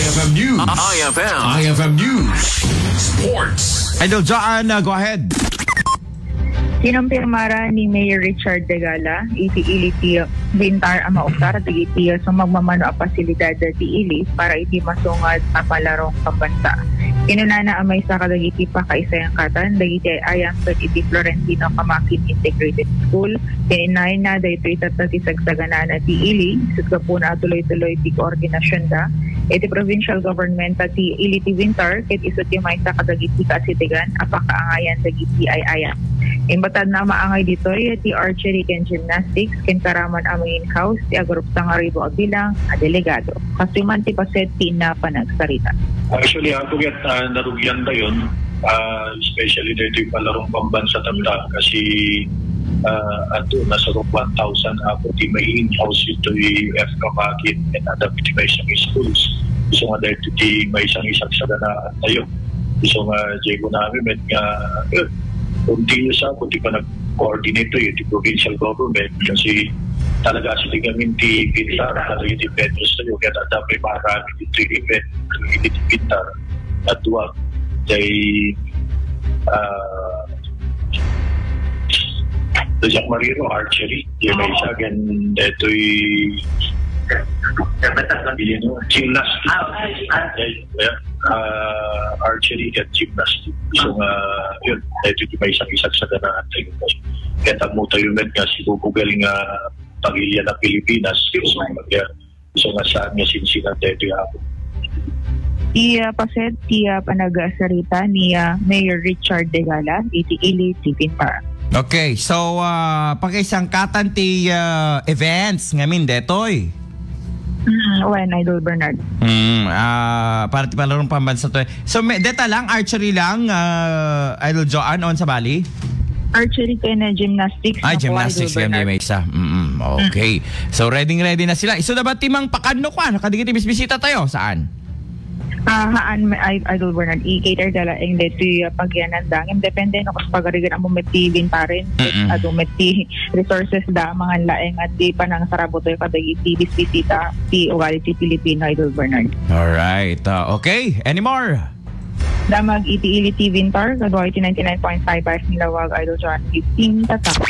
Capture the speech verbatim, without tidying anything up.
F M News. I F M. I F M News. Sports. Idol Joanne, uh, go ahead. Kinumpirmara ni Mayor Richard Degala iti ili ti Bintar a mauptar dagiti sumagmamano a pasilidad ti ili para iti masungad a palarong pambansa. Kinunana a maysa kadagiti pakaisayangkatan dagiti ay-ayam ket iti Florentino Camakin Integrated School. Ken innayenna daytoy tatta ti sagsaganana ti ili, isut' gapuna a tuloy-tuloy ti koordinasionda iti provincial government ti ili ti Bintar, ket isu ti maysa kadagiti kaasidegan a pakaangayan dagiti ay-ayam. Imbatadna a maangay ditoy ti archery ken gymnastics, ken karaman a main house ti agrupsangaribu a bilang a delegado. Kastoy man ti paset ti inna panagsarita. Actually, ako ket, ah, narugian dayon, ah, especially ditoy palarong pambansa tatta, kasi, ah, ato, nasa one thousand ako ti main house itoy F K Makit and other iti maysa nga schools. So nga dahil ti maysa nga isagsaganaan tayo. So nga, Diego namin, met nga, yun, continuous ako ti panag-coordinate to, eh, ti provincial government, kasi talaga sila kami ti pintar, talaga ti Petros tayo, kaya tanda may marami dito yung event, yung event ti pintar, at duwag, kay, ah, the Jack Marino, archery, yung may isa, and ito'y, you know, gymnastics. Ah, archery. Yeah, yeah. Ah, archery and gymnastics. So, nga, yun, ito yung may isang isang sa ganaan tayo. Kaya tamo tayo met nga si Bubugal nga pamilya ng Pilipinas. So, nga, so, nga saan nga sinsinan tayo yung ako. Iya, paset, iya, panagasarita ni, ah, Mayor Richard Degala, iti ili ti Pintar. Okay, so, ah, pakaisangkatan ti, ah, events ngamin detoy. Mm, wen, Idol Bernard. Mm, ah, para ti palarong pambansa to. So, may, deta lang, archery lang, ah, Idol Joanne, on sa bali? Archery ken, ah, gymnastics. Ah, na po, gymnastics Idol lang, Bernard. May isa. Mm, okay. So, ready, ready na sila. Isu na ba ti mangpakanno kuan? Kadagiti bisbisita tayo. Saan? Ah, haan, I-, Idol Bernard, i-cater da laeng daytoy, ah, pagyananda. Ngem depende no kas pagarigan ammo met ti bintaren, Mm-mm. Adu met ti resources da, mangan laeng at ti panangsarabut kadagiti bisbisita ti ugali ti Pilipino, Idol Bernard. Alright. Ah, okay. Any more? Damag iti ili ti Bintar, kaduay ti ninety-nine point five Nilawag, Idol John fifteen, tatak.